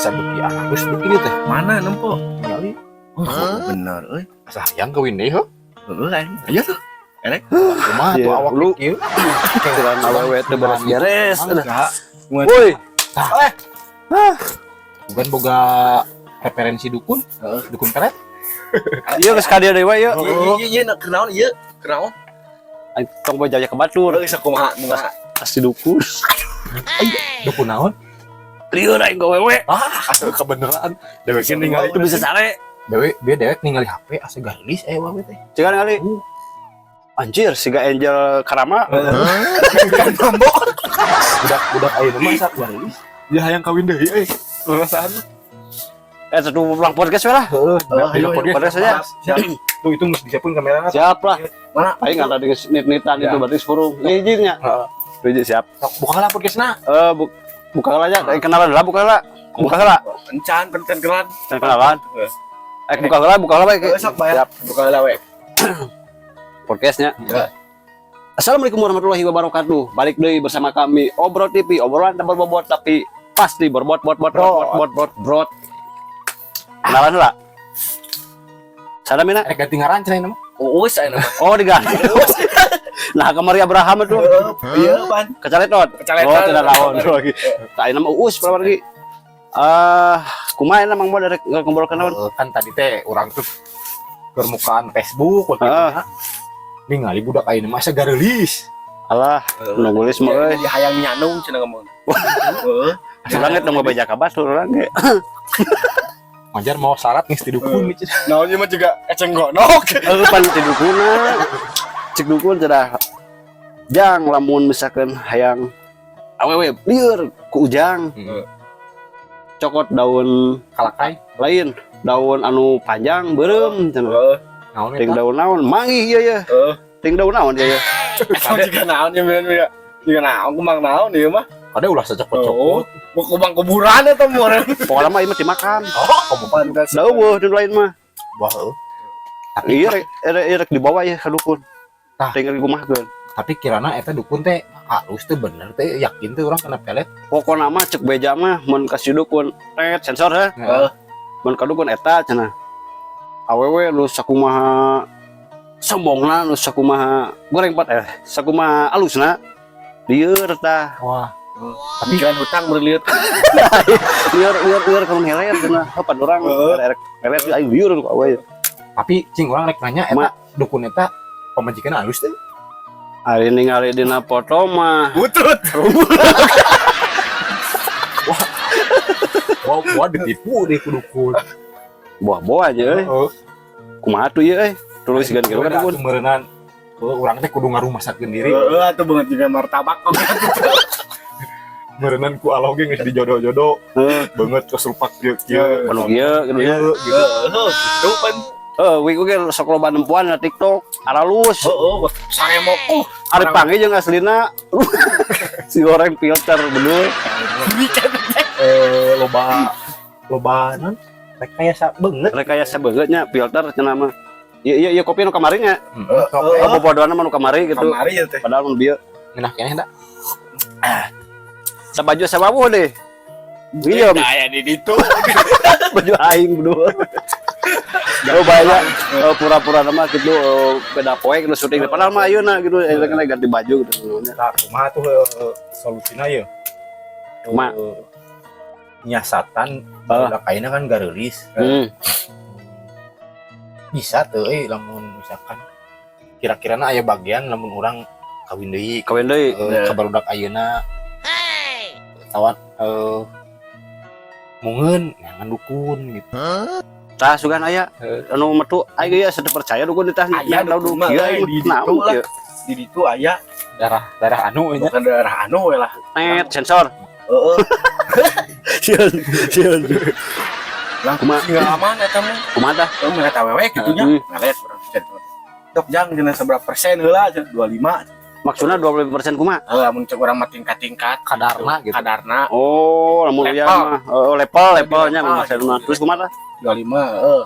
Asa beuki alus beuki teh. Mana nempo? Ningali. Oh, bener euy. Asa hayang kawin deui heuh. Heeh, lain. Iya tuh. Kumaha tuh Iya, awak lu. kieu? Kira awewe teu beres-beres. Enggak. Woi, Bukan boga referensi dukun, dukun pelet. Iya, geus ka dieu deui we ieu. Iya iya iya, kunaon ieu? Kunaon? Aing tong bae jaya ka batur. Heeh, sakumaha kumaha. Pasti dukun. Dukun naon? Lieur aing ka wewe. Ah, asa kebenaran. Dewek ningali Itu bisa sare. Dewek dia dewek ningali HP asa geulis awewe teh. Cekan kali. Anjir, siga Angel Karama. Kan mambo. Budak-budak ayeuna mah asa geulis. Ya hayang kawin deui euy. Perasaan. Eh, satu pulang podcast we lah. Heeh, ayo, ayo, podcast aja. Siap. Tuh itu mesti disiapin kamera. Siap lah. Mana? Aing ada di nit-nitan Ya. itu berarti sepuluh. Izinnya. Heeh. Tujuh siap. Sok buka lah podcastna. Eh, buka lah aja. Eh, kenalan lah, buka lah. Buka lah. Encan, encan kenalan. Kenalan. Kenalan. Eh, buka lah baik. Heeh, sok bayar. Siap. Buka heula we. Podcastnya. Ya. Assalamualaikum warahmatullahi wabarakatuh. Balik deui bersama kami Obrol TV, obrolan tak berbobot tapi pasti berbot bot bot bot bot bot bot. Kenalan lah. Sada mina? Rek ganti ngaran cenah mah. Uus aya nama. Oh, diganti. Nah, kamari Abraham itu. Iya, pan. Kecaletot. Kecaletot. Oh, tidak lawan lagi. Tak nama Uus berapa lagi? Eh, kumaha emang mau dari ngobrol naon? Eh, kan tadi teh urang tuh permukaan Facebook waktu Heeh. itu. Ningali budak ayeuna mah asa gareulis. Alah, nu geulis mah euy. Jadi hayang nyandung cenah ngomong. Heeh. Urang ge teu beja ka batur urang ge. Wajar mau syarat geus di dukun nih. Naon ieu mah juga eceng gondok. Heuh, pan ti dukuna. Cek dukun cenah. Jang, lamun misalkan hayang awewe lieur ku Ujang, cokot daun Kalakai. Lain daun anu panjang beureum cenah. Heeh. Naon Ting eta? daun naon manggih ieu ye. Heeh. Ting daun naon ieu ye. Eta juga naon ieu meureun ya. Juga naon kumang naon ieu mah. Ada ulah sacokot-cokot. Oh, kumang kuburan eta meureun. Pokoknya mah ieu mah dimakan. Oh, kamu Pantes. Da euweuh di lain mah. Wah, heuh. Tapi Iya rek rek rek dibawa ya ka dukun. Tah. Tinggal dikumahakeun. Tapi kirana eta dukun teh halus teh, bener teh, yakin teh urang kena pelet? Pokokna mah cek beja mah mun kasih dukun tet sensor heh. Heeh. Mun ka dukun eta cenah. Awewe nu sakumaha sombongna, nu sakumaha goreng pat, eh, sakumaha alusna, lieur tah. Wah, Tapi kan hutang meureun lieur. Lieur lieur lieur kalau heret cenah. Pan urang rek heret aing lieur ku awewe. Tapi cing, urang rek nanya, eta Ma. Dukun eta pamajikan halus teh? Ari ningali dina foto mah Butrut. Wah, wah, ditipu deh ku dukun. Buah-buah aja euy. Heeh. Kumaha tuh ieu euy? Tulis gan kieu kan Udah dukun. atuh meureunnan. Heuh, urang teh kudu ngarumasakeun diri. Heeh, atuh banget juga martabak. Meureunnan ku Allah ge geus dijodoh-jodoh. Heeh. Banget keserupak kieu kieu. Anu kieu gitu ya. Kieu gitu. Heeh, gitu pan. Heuh, wing oge sok loba nempuan na TikTok, aralus. Heeh, saremok. Ari panggil jeung aslina si goreng filter bener. Eh, loba loba non rekayasa banget. Rekayasa beungeut nya filter cenah mah. Iya iya iya, kopi nu kamari nya. Heeh. Oh, bobodohna mah nu kamari gitu. Kamari ya teh. Padahal mun bieu Ngeunah keneh da. Sa baju sabawuh deh. Iya, Aya di ditu. Baju aing berdua. Oh banyak eh, pura-pura nama gitu eh, beda poe gitu syuting, padahal mah ayeuna gitu eh, kan ganti baju gitu. Tah, kumaha tuh eh, solusina ye? Kumaha? Eh, nyiasatan barudak ayeuna kan gareulis. Bisa tuh euy, lamun misalkan kira-kirana aya bagian lamun urang kawin deui Kawin deui. Eh, ka barudak ayeuna tawan eh mungeun nyangan dukun gitu. Tah, sugan aya Heeh. anu metu aing ge asa teu percaya dukun tah. Aya dukun mah, kieu euy, aing di mah. ditu lah. Kieu. Di ditu aya. Darah darah anu nya. Bukan daerah anu we lah. Net sensor. Heeh. Sieun sieun. Lah, Kumaha? tinggal aman eta mah. Kumaha tah? Euy, melihat awewe kitu nya. Ngaliat urang cek. Tok jang cenah seberapa persen heula cenah 25. Maksudna 25% kumaha? Heuh, lamun cek urang mah tingkat-tingkat Kadarna gitu. Kadarna. Oh, lamun Level. uya mah. Oh, level levelnya Level, maksudna. gitu. Terus kumaha tah? 25 heeh.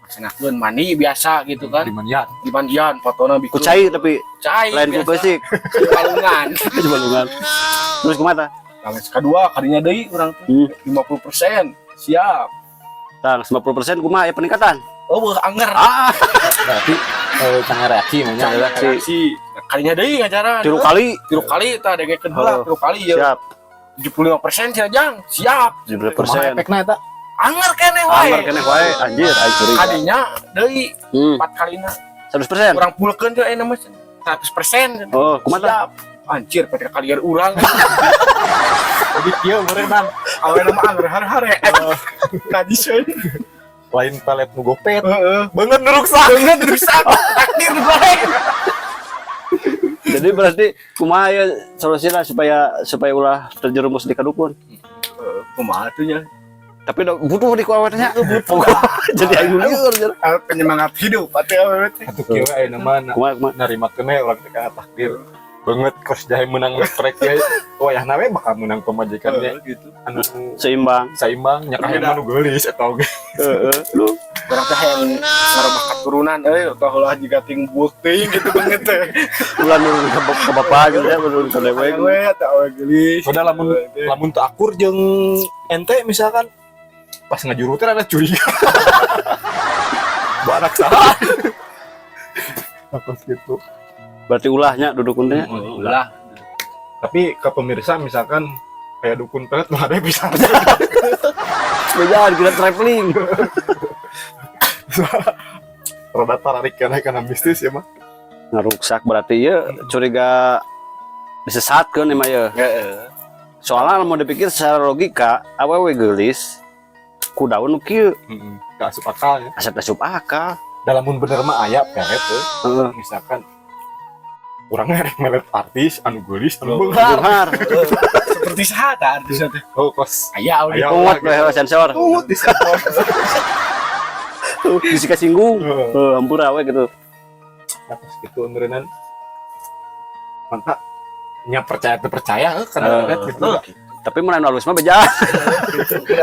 Laksanakeun mandi biasa gitu kan. Di mandian. Di mandian fotona bikin. Ku cai tapi Cai. lain ku biasa. keusik. Balungan. Balungan. Terus kumaha tah? Langsung kedua kadinya deui urang tuh 50%. Siap. Tah, 50% kumaha ya peningkatan? Oh, beuh, anger. Ah, Berarti can reaksi mah nya. Can reaksi. Reaksi. Kalinya deui ngajaran. 3 kali. 3 kali tah dengekeun heula Oh. 3 kali ya. Siap. 75% cenah, Jang. Siap. 70%. Kumaha efekna eta? Anger keneh wae. Anger keneh wae, anjir, aing curiga. Kadinya deui 4 kalina. 100%. Urang pulkeun teh ayeuna mah 100%. Oh, kumaha tah? Siap. Anjir, pada kalian urang. Jadi kieu meureun. Awewe mah anger har-hare. Najis. Lain pelet nu gopet. Heeh. Beungeut nu ruksak. Beungeut rusak. Takdir bae. Jadi berarti kumaha ya solusina supaya supaya ulah terjerumus di kadukun? Kumaha tuh nya? Tapi udah butuh di kuawetnya. Jadi aing lieur jadi. Penyemangat hidup atuh awewe teh. Atuh kieu ayeuna mah Kumaha kumaha? Narima keneh urang teh kana takdir. Beungeut kos jahe menang trek ge. Wayahna we bakal menang pamajikannya Gitu. Anu Seimbang. seimbang nya kahayang mah nu geulis eta oge. Heeh. Lu Urang teh hayang ngarobah katurunan euy, atau ulah jiga ting buuk teuing gitu banget teh. Ulah nurun ke bapak gitu ya, nurun ke dewek. Hayang we atau awewe geulis. Udah lamun lamun teu akur jeung ente misalkan pas ngajuru teh rada curiga. Barak saha. Takut gitu. Berarti ulahnya dudukun teh. Ulah. Tapi ke pemirsa misalkan kayak dukun pelet mah ada bisa. Bejaan kita traveling. Rada tarik karena karena mistis ya mah. Ngaruksak berarti ya curiga disesatkeun emang ya. Heeh. Soalnya mau dipikir secara logika, awewe geulis ku daun nu kieu. Heeh. Gak asup akal ya. Asup asup akal. Dalam mun bener mah aya pelet tuh. Misalkan urang rek melet artis anu geulis anu beunghar. Beunghar. Seperti saha tah artisna teh? Oh kos. Aya Aya. Kuat we sensor. Tut di sensor. Bisa kasinggung. Heeh. Heuh, hampura we gitu. Nah, terus gitu meureunan. Mantap. Nya percaya teu percaya heuh kana pelet gitu. Tapi mun anu alus mah bejaan.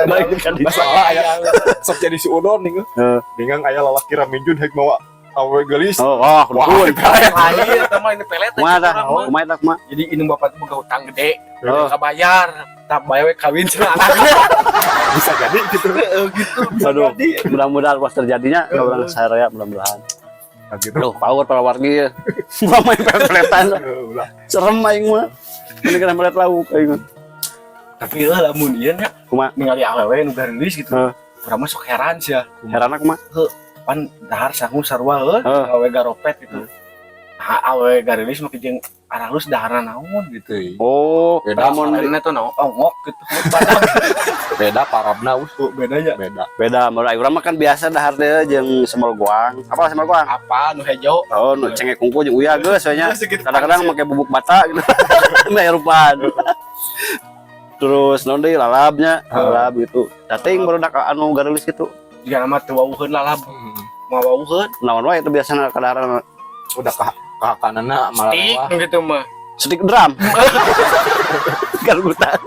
Balik ka ditu. Masalah aya sok jadi si udon nih. Heeh. Dengan aya lalaki ramijun hek mawa awewe geulis. Oh, oh, Wah, dukun. pelet. Lain eta mah ini pelet. Kumaha tah? Kumaha tah kumaha? Jadi ini bapak tuh boga hutang gede, Oh. kabayar, tak bayar we kawin cenah anaknya. Bisa jadi gitu. Heeh, gitu. Bisa Aduh, jadi. mudah-mudahan pas terjadinya urang saya mudah-mudahan. Nah, gitu. Loh, power para wargi ya. Gua main pelet-peletan. Heeh, ulah. Serem aing mah. Mending kena melet lauk aing mah. Tapi eueuh lamun ieu nya Kumaha? ningali awewe nu geulis gitu. Heeh. Urang mah sok heran sih ya. Heran aku mah. Pan dahar sangu sarua heuh, Heeh. awewe garopet gitu. Nah, awewe gareulis mah jeung aralus daharna naon gitu. Oh, Beda, lamun Lamun tuh naon ongok gitu. Badak. Beda parabna us. Tuh, bedanya. Beda. Beda mun urang mah kan biasa dahar teh jeung semol goang. Apa semol goang? Apa nu hejo? Oh, nu cengek kungku jeung uyah geus we nya. Segitu. Kadang-kadang make bubuk bata gitu. Nggak rupaan. Terus naon deui lalabnya, lalab gitu. Dating barudak anu gareulis gitu. Jika nama teu wawuheun lalab, mau wawuheun. Naon wae itu biasana kadaharan? Udah ke kakanana malah Tik wah. gitu mah. Stick drum. Gargutan.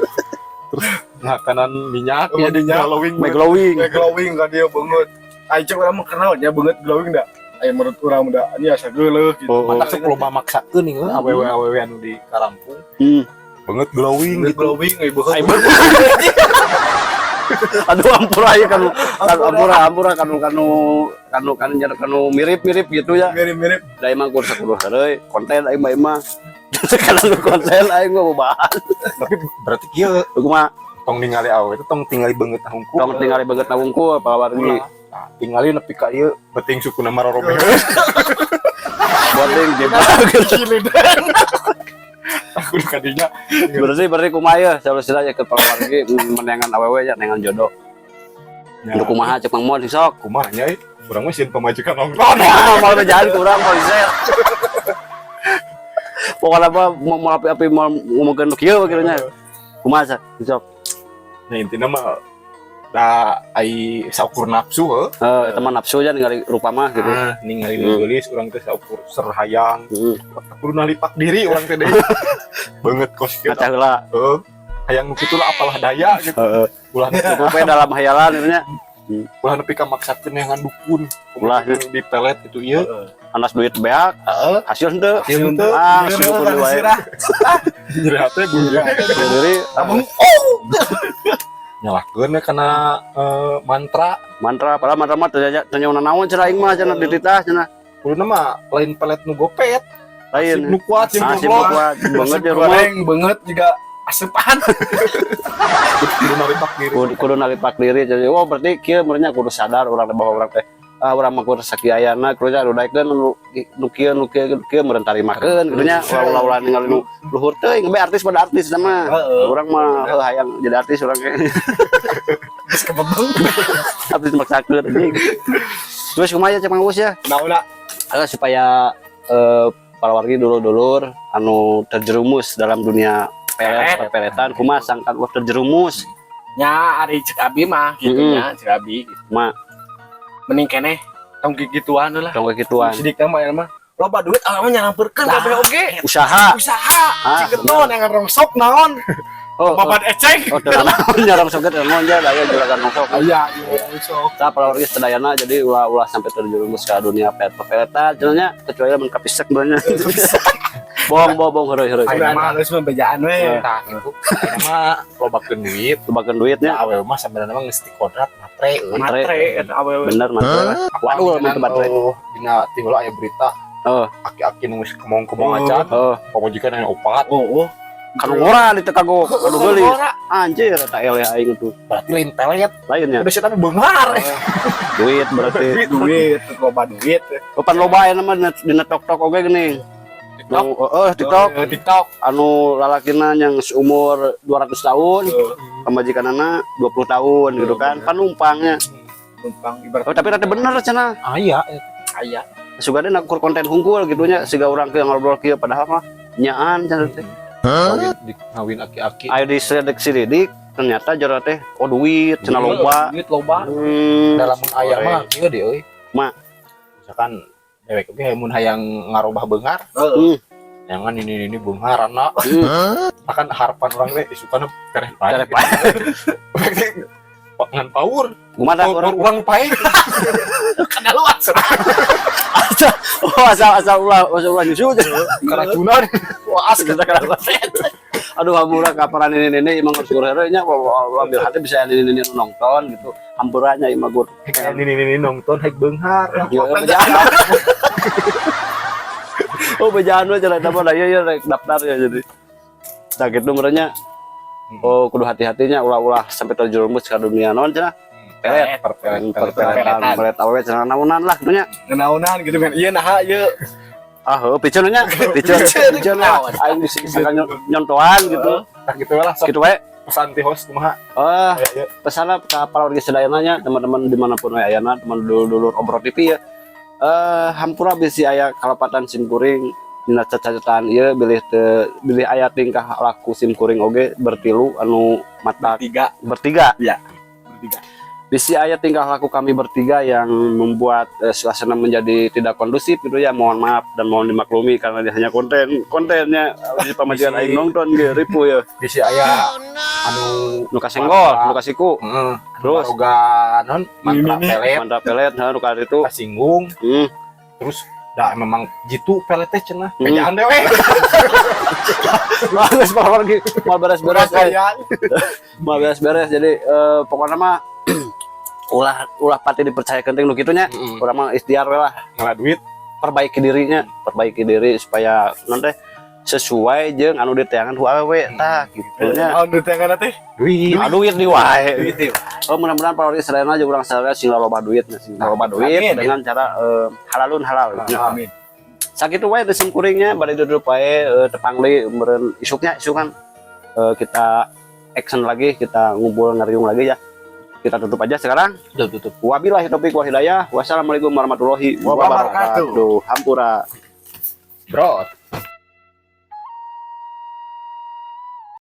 Makanan minyak Oh, minyak. glowing. My glowing. Kayak glowing kan dia banget. Ayo cek urang mah kenal nya banget glowing dah. Ayo menurut urang da ini asa geuleuh gitu. Oh, oh. Matak sok loba maksakeun nih awewe awewe anu di karampung. Banget glowing Banget gitu. Glowing euy beungeut. Ai beungeut. Aduh, ampura ya kanu kanu ampura ampura kanu kanu kanu kanu kanu kanu mirip-mirip gitu ya. Mirip-mirip. Da emang kudu sakudu heureuy konten aing mah emang. Sekarang lu konten aing mah bahas. Tapi berarti kieu Kumaha? Tong ningali awewe itu tong tingali beungeut hungkul. Tong tingali beungeut wungkul para wargi. Nah, tingali nepi ka ieu beuting sukuna marorobeh. Boarding jebak. Aku kadinya. Berarti berarti kumaha ya solusina ya ke para wargi meneangan awewe ya neangan jodoh. Ya. Kudu kumaha cek Mang Mon sok. Kumaha nya euy? Urang mah sieun pamajikan nonton. Nah, mau jalan kurang mau share. Pokoknya apa mau mau api-api mau ngomongkeun nu kieu kieu nya. Kumaha sa? Sok. Nah, intinya mah da ai saukur nafsu heuh. Eh, eta mah nafsu nya ningali rupa mah gitu. Ah, ningali nu geulis urang teh saukur serhayang. Kudu nalipak diri urang teh deui. Beungeut kos kieu. Ngaca heula. Heuh. Hayang nu kitu lah apalah daya gitu. Heeh. Ulah Cukup we dalam hayalan gitu nya. Ulah nepi ka maksakeun neangan dukun. Ulah. Di pelet itu ieu. Anas duit beak, Heeh. hasil henteu. Hasil henteu. Ah, si dukun wae. Nyeri hate bunuh Diri Abang. Nyalahkeun we kana mantra. Mantra, padahal mantra mah teu teu nyaho naon cenah, aing mah cenah dititah cenah. Kuduna mah lain pelet nu gopet. Lain. Nu kuat jeung Nasib goblok. kuat banget di rumah. Goreng banget juga asupan. Kudu naripak diri. Kudu naripak diri. Jadi, oh, berarti kieu meureun nya, kudu sadar urang teh bahwa urang teh, ah, urang mah kudu sakiayana, kudu nya daekeun nu nu kieu, nu kieu, nu kieu meureun tarimakeun kitu nya. Ulah ulah ningali nu luhur teuing be artis pada artis sama. Urang mah heuh, hayang jadi artis urang ge. Geus kebebeng. Artis maksakeun anjing. Terus kumaha ya, cek Mang Uus ya? Naonna? Supaya para wargi, dulur-dulur anu terjerumus dalam dunia pelet, perpeletan, kumaha sangkan ulah terjerumus? Nya, ari cek abi mah gitu nya, cek abi gitu. Ma. Mending keneh tong gituan lah. Tong gituan. Sidik mah ya mah. Loba duit ah mah nyamperkeun kabeh oge. Usaha. Usaha. Ah, Cik naon yang rongsok naon. Oh, oh, Babat eceng. Oh, teu naon nya rongsok teh, naon nya aya juragan rongsok. Iya, iya, rongsok. Tah, para wargi sadayana, jadi ulah ulah sampai terjerumus ke dunia pelet perpeletan cenah nya, kecuali lamun kapisek benernya. Bohong, bohong, bohong, heureuy, heureuy. Ayeuna mah geus mah bejaan we. Tah gitu. Ayeuna mah lobakeun duit. Lobakeun duitnya. Awewe mah sebenarnya mah geus dikodrat matre euy. Matre. Matre eta awewe. Bener, matre. Waduh, mun teu matre. Oh, dina tinggal aya berita. Aki-aki nu geus kemong-kemong acan, pamajikan aya opat. Oh. Kanu ngora di teu kagok, kanu geulis. Ngora. Anjir, eta eleh aing tuh. Berarti lain pelet. Lainnya Udah setan beunghar. Duit berarti. Duit, loba duit. Kapan loba aya mah dina TikTok oge geuning. TikTok. Nu, TikTok. TikTok. Anu lalakina yang seumur 200 tahun, pamajikanana 20 tahun gitu kan. Panumpangnya. Numpang ibarat. Oh, tapi rada bener cenah. Aya. Aya. Sugana ukur konten hungkul gitu nya, siga urang kieu ngobrol kieu, padahal mah nyaan cenah teh. Kawin di ngawin aki-aki. Ayo diselidik-selidik, ternyata jero teh, oh, duit cenah loba. Duit loba. Dalam mun aya mah kieu deh euy. Ma. Misalkan dewek oge mun hayang ngarobah beunghar, jangan ini beunghar anak. Akan harapan orang teh isukana tereh pae. Tereh pae. Ngan paur. Kumaha Paur urang? urang pae. Kana luas. Oh, asal asal ulah, asal ulah nyusu. Keracunan. Wah, Kita kena. Aduh, hampura kaparan ini ini emang harus gur nya, ambil hati bisa ini nonton gitu. Hampuranya emang gur. Kayak ini nonton haik beunghar. Ya, bejaan. Oh, bejaan we jalan apa ya ya rek daftar ya jadi. Nah, gitu merenya. Oh, kudu hati-hatinya, ulah-ulah sampai terjerumus ke dunia naon cenah? Pelet. Perpelet. Perpeletan, pelet awewe cenah, naonan lah gitu nya. Naonan gitu kan. Iya nah ieu. Ah, heuh, piceun nya. Piceun, piceun lah. Aing bisa bisa nyontohan gitu. Tah gitu lah sok. Gitu we. Pesan ti host kumaha? Ah, Ya, ya. pesannya ke para warga sadayana nya, teman-teman dimanapun we ayana, teman dulur-dulur Obrol TV ya. Hampura bisi aya kalepatan sim kuring dina cacatan ieu, bilih teu bilih aya tingkah laku sim kuring oge bertilu anu mata Tiga. Bertiga. Iya. Bertiga. Bisi aya tingkah laku kami bertiga yang membuat suasana menjadi tidak kondusif gitu ya, mohon maaf dan mohon dimaklumi karena dia hanya konten kontennya di pamajikan aing nonton ge ripuh ya. Bisi aya anu Nu kasenggol, nu kasiku. Heeh. Terus? Baroga non mantra Mimi. pelet. Mantra pelet, nah, nu itu. Kasinggung. Terus dah memang jitu pelet teh cenah. Bejaan dewe. Bagus, Pak lagi mau beres-beres, eh. Kayaan. Mau beres-beres, jadi pokoknya mah ulah ulah pati dipercaya kenting nu kitu nya. Urang mah ikhtiar we lah. Ngalah duit. Perbaiki dirinya, perbaiki diri supaya nanti sesuai jeung anu diteangan ku awewe, tah kitu nya. Naon diteangan teh? Duit. Aduh, duit di wae. Duit ieu. Oh, mudah-mudahan para wargi sadayana jeung urang sadaya sing loba duit, sing loba duit Amin. dengan cara halalun halal. Amin. Sakitu wae teh simkuringnya, bade duduk wae, tepang deui meureun isuknya, isukan kita action lagi, kita ngumpul ngariung lagi ya. Kita tutup aja sekarang. Udah tutup. Wabillahi taufiq wal hidayah. Wassalamualaikum warahmatullahi Wabarakatuh. wabarakatuh. Hampura. Bro.